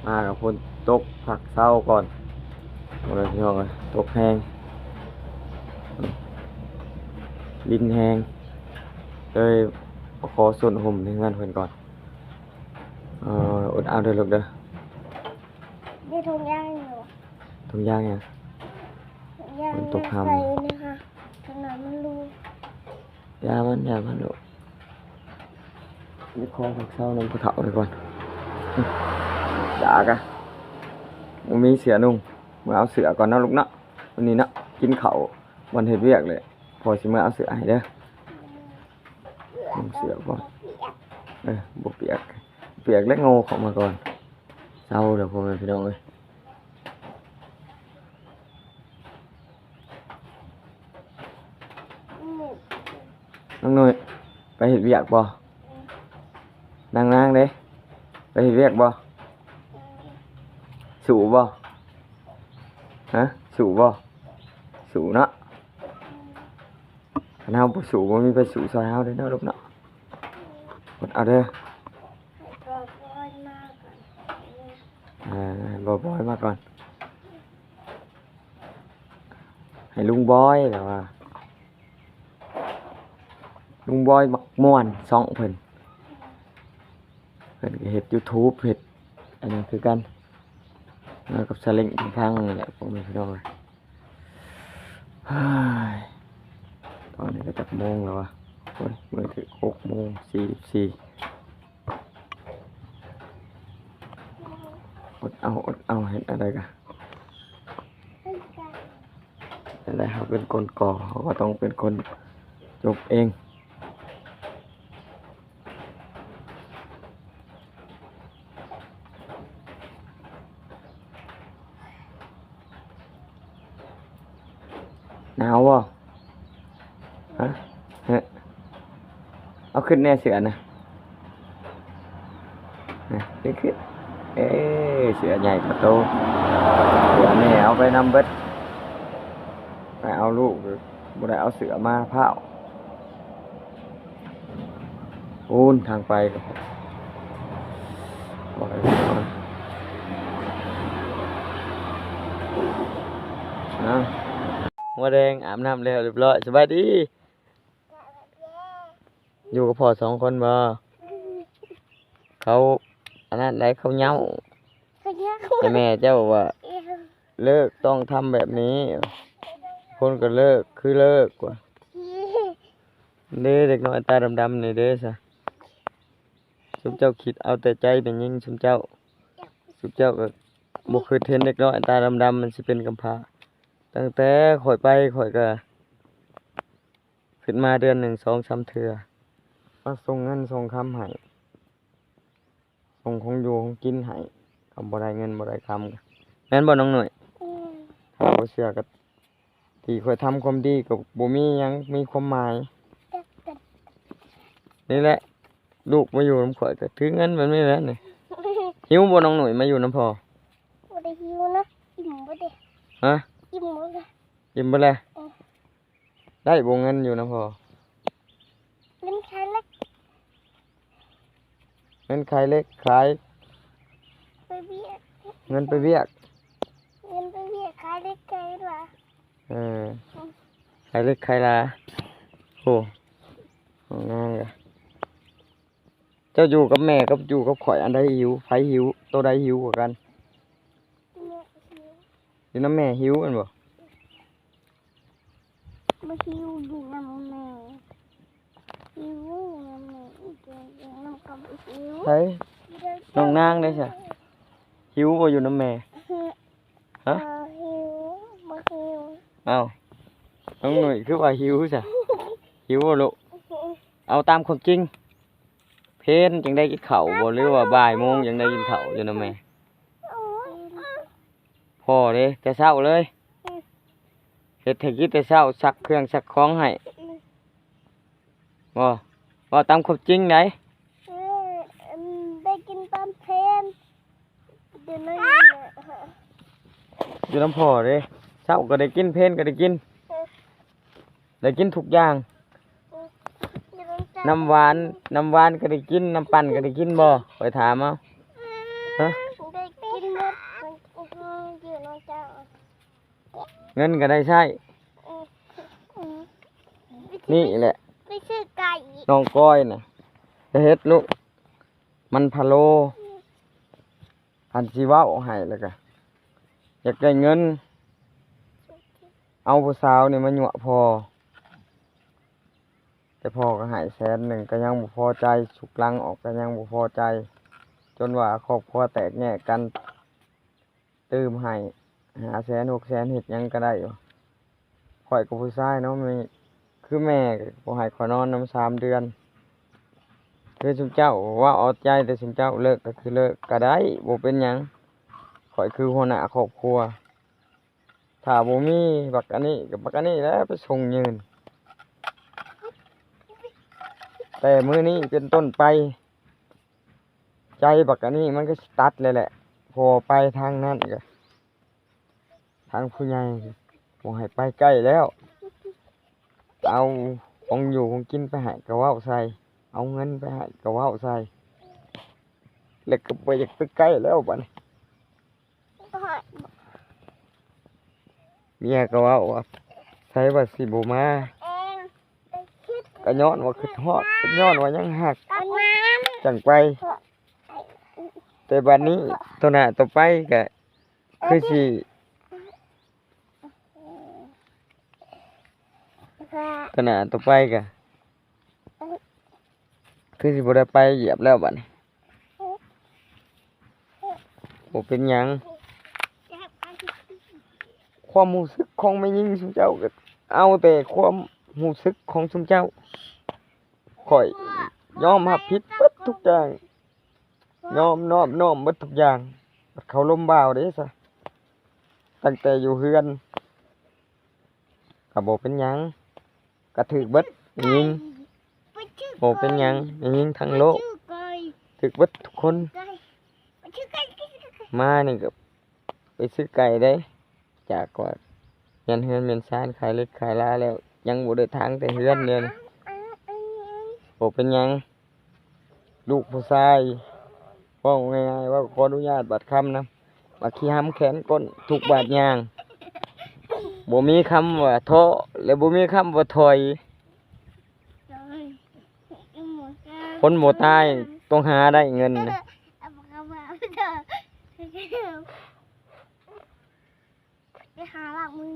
ມາກັບຝົນຕົກ ພັກເຊົາກ່ອນ ໂອ້ຍ ພີ່ນ້ອງເອີຍ ຕົກແຮງ ລິນແຮງ ເລີຍຂໍຊົນຮົ່ມໃນເຮືອນເພິ່ນກ່ອນ. ເອີ ອົດເອົາເດີລູກເດີ. ມີຖົງຢາງຢູ່ ຖົງຢາງຫຍັງ? ຖົງຢາງ ມັນຕົກຫຳ ໃສ່ນີ້ຄ່ະ ທາງນັ້ນມັນຮູ. ຢ່າມັນ ຢ່າມັນລູກ ໄປຂໍພັກເຊົານຳຜູ້ເຖົ້າໄປກ່ອນ. ດາກະ ບໍ່ມີເສື້ອນຸ່ງ ເມືອເອົາເສື້ອກ່ອນເນາະລູກເນາະ. ມື້ນີ້ເນາະ ກິນເຂົ້າບ່ອນເຮັດວຽກເລີຍ ພໍ່ຊິເມືອເອົາເສື້ອໃຫ້ເດີ. ນຸ່ງເສື້ອກ່ອນ ເອີ ບໍ່ປຽກ ປຽກແລ້ວໂງ່ເຂົ້າມາກ່ອນ. ເຊົາແລ້ວ ພໍ່ແມ່ພີ່ນ້ອງເອີຍ. ນ້ອງໜຸ້ຍ ໄປເຮັດວຽກບໍ່? ນາງນາງເດ້ ໄປເຮັດວຽກບໍ່? ສູ້ບໍ່? ຮະ ສູ້ບໍ່? ສູ້ເນາະ. ຄັນເຮົາບໍ່ສູ້ ບໍ່ມີໃຜສູ້ຊ່ອຍເຮົາເດ້ເນາະລູກເນາະ. ອົດເອົາເດີ ໃຫ້ບອຍມາກ່ອນ ເອີ ໃຫ້ບອຍມາກ່ອນ. ໃຫ້ລຸງບອຍ ແບບວ່າ ລຸງບອຍມັກມ່ວນ ຊ່ອງເພິ່ນ ເພິ່ນກໍເຮັດຢູທູບ ເຮັດອັນນັ້ນຄືກັນ ມາກັບສາເລັງພັງໆນີ້ແຫຼະ ພໍ່ແມ່ພີ່ນ້ອງເອີຍ. ເຮີ້ຍ ຕອນນີ້ກໍຈັກໂມງແລ້ວວະ? ໂອ້ຍ ມືຖືກ ຫົກໂມງສີ່ສິບສີ່. ອົດເອົາ ອົດເອົາ ເຮັດແນວໃດກະ ແນວໃດເຮົາເປັນຄົນກໍ່ ເຮົາກໍຕ້ອງເປັນຄົນຈົບເອງ. ໜາວບໍ່? ຮະ? ເຮີ້ຍ ເອົາຂຶ້ນແດ່ເສື້ອນະ ນະ ຂຶ້ນ ເອີ ເສື້ອໃຫຍ່ກວ່າໂຕ ເສື້ອແມ່ເອົາໄປນຳເບິດ ໄປເອົາລູກ ບໍ່ໄດ້ເອົາເສື້ອມາພ້າວ. ໂອ້ນ ທາງໄປ ຫົວແດງອາບນ້ຳແລ້ວຮຽບຮ້ອຍ. ສະບາຍດີ. ຢູ່ກັບພໍ່ສອງຄົນບໍ່? ເຂົາອັນນັ້ນໃດ ເຂົາເຍົາະ ເຂົາເຍົາະ ໃຫ້ແມ່ເຈົ້າວ່າ ເອີ ເລີກ ຕ້ອງທຳແບບນີ້ ຄົນກໍເລີກ ຄືເລີກວ່າ ເດ້ ເດັກນ້ອຍຕາດຳໆນີ້ເດ້ຊະ. ຊຸມເຈົ້າຄິດເອົາແຕ່ໃຈແມ່ຍິງຊຸມເຈົ້າ ຊຸມເຈົ້າກໍບໍ່ຄິດເຫັນເດັກນ້ອຍຕາດຳໆມັນຊິເປັນກຳພ້າ. ຕັ້ງແຕ່ຂ້ອຍໄປ ຂ້ອຍກໍ ຂຶ້ນມາເດືອນໜຶ່ງສອງສາມເທື່ອ ມາສົ່ງເງິນສົ່ງຄຳໃຫ້ ສົ່ງຂອງຢູ່ຂອງກິນໃຫ້ ກໍບໍ່ໄດ້ເງິນບໍ່ໄດ້ຄຳ ແມ່ນບໍ່ນ້ອງໜຸ້ຍ? ອືມ ຖ້າບໍ່ເຊື່ອກໍທີ່ຂ້ອຍທຳຄວາມດີກໍບໍ່ມີຫຍັງມີຄວາມໝາຍ. ນີ້ແຫຼະ ລູກມາຢູ່ນຳຂ້ອຍກໍຖືເງິນແບບນີ້ແຫຼະນີ້. ຫິວບໍ່ນ້ອງໜຸ້ຍມາຢູ່ນຳພໍ່? ບໍ່ໄດ້ຫິວນະ. ອີ່ມບໍ່ເດ? ຮະ? ອີ່ມບໍ່ລະ? ອີ່ມເບິດແລ້ວ. ເອີ ໄດ້ບໍ່ເງິນຢູ່ນຳພໍ່? ເງິນຂາຍເຫຼັກ ເງິນຂາຍເຫຼັກ ຂາຍ ໄປວຽກ ເງິນໄປວຽກ ເງິນໄປວຽກ ຂາຍເຫຼັກຂາຍຫຼາ. ເອີ ອືມ ຂາຍເຫຼັກຂາຍຫຼາ. ໂອ້ ງາມເລີຍ. ເຈົ້າຢູ່ກັບແມ່ກັບຢູ່ກັບຂ້ອຍ ອັນໃດຫິວ? ໃຜຫິວ? ໂຕໃດຫິວກວ່າກັນ? ແມ່ຫິວ ຢູ່ນຳແມ່ຫິວແມ່ນບໍ່? ບໍ່ຫິວ ຢູ່ນຳແມ່ ຫິວນຳແມ່ ຢູ່ນຳກັບຫິວ. ໃຜ? ນ້ອງນາງເດ້ຊະ ຫິວບໍ່ຢູ່ນຳແມ່? ຮະ? ບໍ່ຫິວ ບໍ່ຫິວ. ອ້າວ ນ້ອງໜຸ້ຍຄືວ່າຫິວຊະ? ຫິວບໍ່ລູກ? ເອົາຕາມຄວາມຈິງ ເພນຈັ່ງໄດ້ກິນເຂົ້າບໍ່ ຫຼືວ່າບ່າຍໂມງຈັ່ງໄດ້ກິນເຂົ້າຢູ່ນຳແມ່? ພໍ່ເດ້ ແຕ່ເຊົ້າເລີຍ ເຮັດໃຫ້ກິນແຕ່ເຊົ້າ ຊັກເຄື່ອງຊັກຂອງໃຫ້ ບໍ່? ເວົ້າຕາມຄວາມຈິງໃດ. ເອີ ໄດ້ກິນຕອນເພນ ຢູ່ນຳ ຢູ່ນຳພໍ່ເດ້ ເຊົ້າກໍໄດ້ກິນ ເພນກໍໄດ້ກິນ ໄດ້ກິນທຸກຢ່າງ. ນ້ຳຫວານ ນ້ຳຫວານກໍໄດ້ກິນ ນ້ຳປັ່ນກໍໄດ້ກິນບໍ່? ຂ້ອຍຖາມເອົາ. ຮະ? ໄດ້ກິນ ເງິນກໍໄດ້ໃຊ້. ນີ້ແຫຼະ ໄປຊື້ໄກ່ ນ້ອງກ້ອຍນະ ໄປເຮັດລູກ ມັນພະໂລ. ອັນຊິເວົ້າໃຫ້ແລ້ວກະ ຢາກໄດ້ເງິນ ເອົາຜູ້ສາວນີ້ມາຍົວະພໍ່ ແຕ່ພໍ່ກໍໃຫ້ແສນໜຶ່ງ ກໍຍັງບໍ່ພໍໃຈ ຊຸກຫຼັງອອກກໍຍັງບໍ່ພໍໃຈ ຈົນວ່າຄອບຄົວແຕກແຍກກັນ ຕື່ມໃຫ້ຫ້າແສນ ຫົກແສນ ເຮັດຫຍັງກໍໄດ້. ຂ້ອຍກໍຜູ້ຊາຍເນາະ ມີ ຄືແມ່ກໍບໍ່ໃຫ້ຂ້ອຍນອນນຳສາມເດືອນ. ຄືຊຸມເຈົ້າເວົ້າເອົາໃຈ ແຕ່ຊຸມເຈົ້າເລີກກໍຄືເລີກກໍໄດ້ ບໍ່ເປັນຫຍັງ. ຂ້ອຍຄືຫົວໜ້າຄອບຄົວ ຖ້າບໍ່ມີບັກອັນນີ້ກໍບັກອັນນີ້ແຫຼະໄປສົ່ງຍື່ນ. ແຕ່ມື້ນີ້ເປັນຕົ້ນໄປ ໃຈບັກອັນນີ້ມັນກໍຊິຕັດແລ້ວແຫຼະ ເພາະວ່າໄປທາງນັ້ນກໍ ທາງຜູ້ໃຫຍ່ບໍ່ໃຫ້ໄປໃກ້ແລ້ວ. ເອົາຂອງຢູ່ຂອງກິນໄປໃຫ້ກໍເວົ້າໃສ່ ເອົາເງິນໄປໃຫ້ກໍເວົ້າໃສ່ ແລ້ວກໍບໍ່ຢາກໄປໃກ້ແລ້ວບັດນີ້. ເມຍກໍເວົ້າວ່າ ໃສວ່າຊິບໍ່ມາ ກໍຍ້ອນວ່າຄິດຮອດ ກໍຍ້ອນວ່າຍັງຮັກ ຈັ່ງໄປ. ແຕ່ບັດນີ້ຕໍ່ໜ້າຕໍ່ໄປກໍຄືຊິ ຕໍ່ໜ້າຕໍ່ໄປກໍ ຄືຊິບໍ່ໄດ້ໄປຢຽບແລ້ວບັດນີ້. ບໍ່ເປັນຫຍັງ ຄວາມຮູ້ສຶກຂອງແມ່ຍິງຊຸມເຈົ້າກໍເອົາແຕ່ຄວາມຮູ້ສຶກຂອງຊຸມເຈົ້າ. ຂ້ອຍຍອມຮັບຜິດເບິດທຸກຢ່າງ ຍອມນອບນ້ອມເບິດທຸກຢ່າງ. ບັດເຂົາລົມບ່າວເດ້ຊະ ຕັ້ງແຕ່ຢູ່ເຮືອນ ກໍບໍ່ເປັນຫຍັງ ກະຖືກເບິດ ຍິງ ບໍ່ເປັນຫຍັງ ຍິງທັງໂລກ ຖືກເບິດທຸກຄົນ. ມານີ້ກໍໄປຊື້ໄກ່ເດ້ ຈາກວ່າຍັນເຮືອນແມ່ນຊານ ຂາຍເຫຼັກຂາຍລາແລ້ວ ຍັງບໍ່ໄດ້ຖາງແຕ່ເຮືອນດຽວນີ້. ບໍ່ເປັນຫຍັງ ລູກຜູ້ຊາຍ ເວົ້າງ່າຍໆ ເວົ້າຂໍອະນຸຍາດບາດຄຳນຳ ວ່າຂີ້ຫຳແຂນກົ້ນທຸກບາດຍ່າງ ບໍ່ມີຄຳວ່າທໍ້ ແລະ ບໍ່ມີຄຳວ່າຖອຍ. ຄົນບໍ່ຕາຍຕ້ອງຫາໄດ້ເງິນນະ. ໄປຫາຫຼັກມື.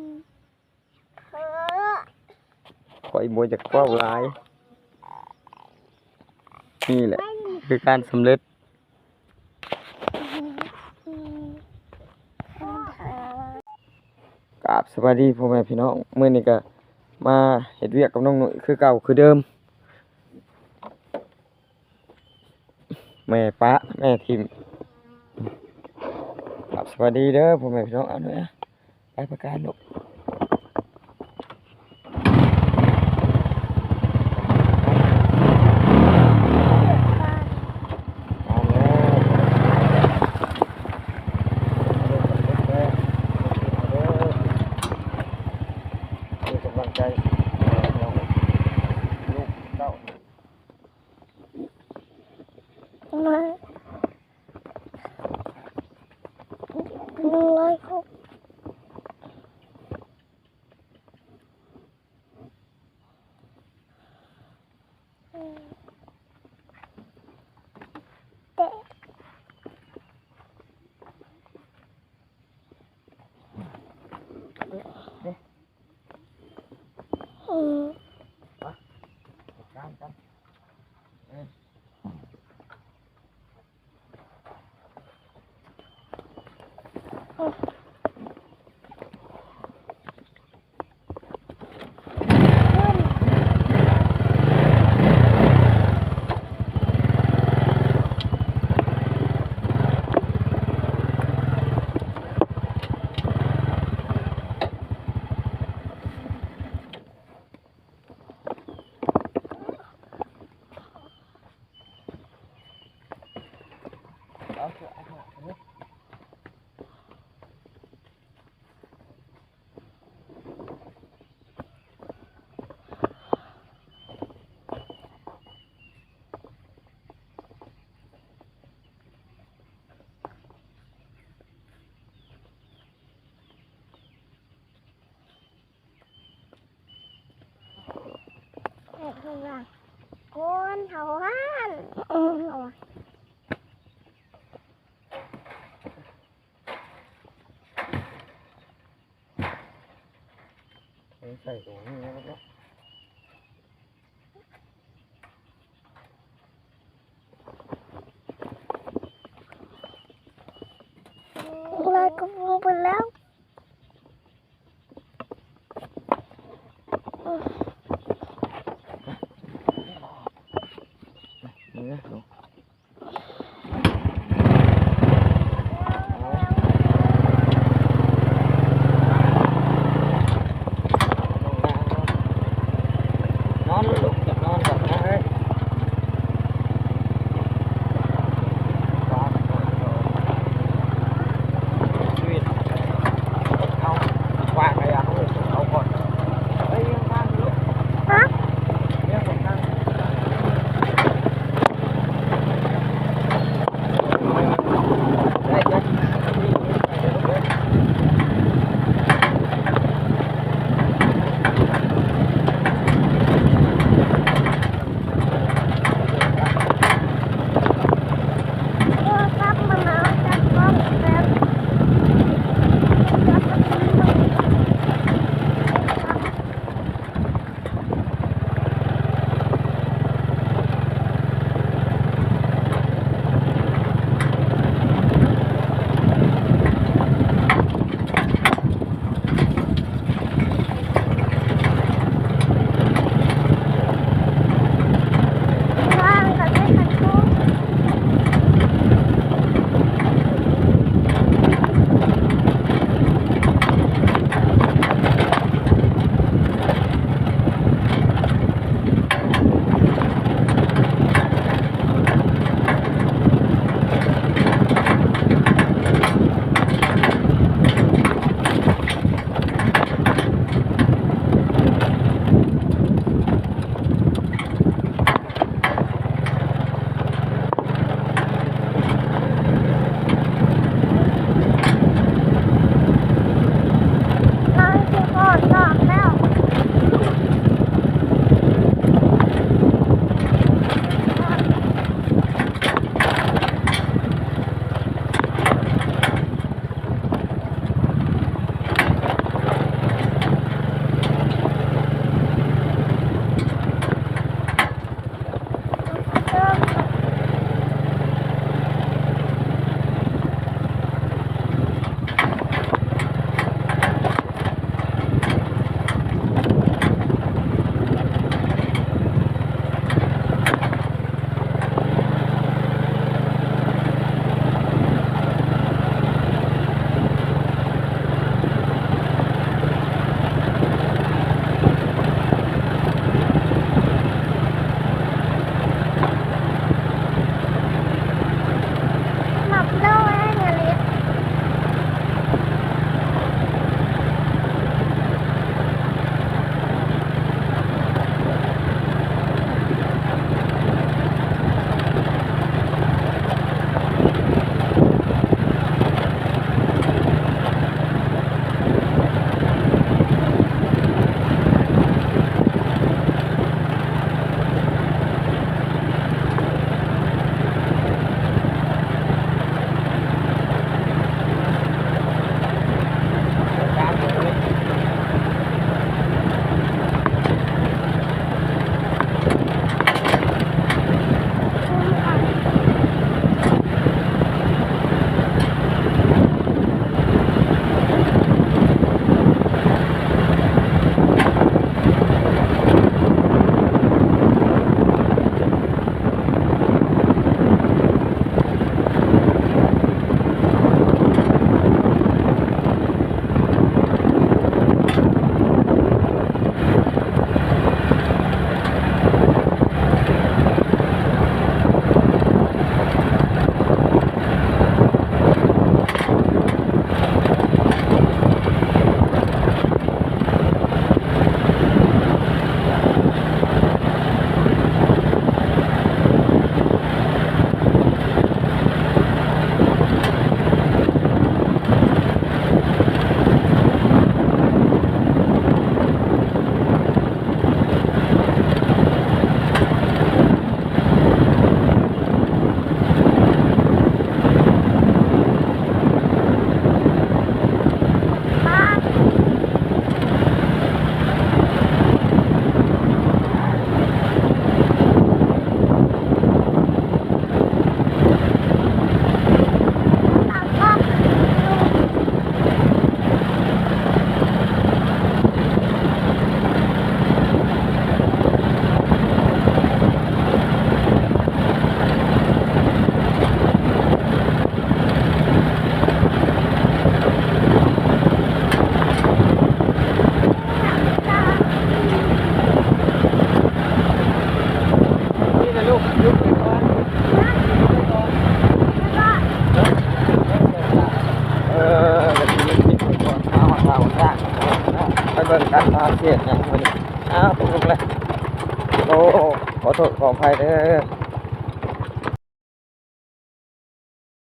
ຂ້ອຍບໍ່ຢາກເວົ້າຫຼາຍ. ນີ້ແຫຼະຄືການສຳເລັດ. ກາບສະບາຍດີພໍ່ແມ່ພີ່ນ້ອງ. ມື້ນີ້ກໍມາເຮັດວຽກກັບນ້ອງໜຸ້ຍຄືເກົ່າຄືເດີມ. ແມ່ປະແມ່ຖິ້ມ. ກາບສະບາຍດີເດີພໍ່ແມ່ພີ່ນ້ອງ. ເອົາໜຸ້ຍ ໄປປະການລູກ. ໃຫ້ກຳລັງໃຈນ້ອງລູກເຕົ້າ. ຄົນເຮົາຫັ້ນ ໃສ່ຕົງນີ້ແລ້ວເນາະ ລາຍກະໂປງໄປແລ້ວ ນີ້ນະ ນອນລູກ ນອນກ່ອນນະເອີຍ ຊີວິດ ເອົາຊະ ໄປເບິ່ງກັນວ່າຊິເຮັດຫຍັງມື້ນີ້. ອ້າວ ຕົກລົງແລ້ວ. ໂອ້ ຂໍໂທດຂໍອະໄພເດີ.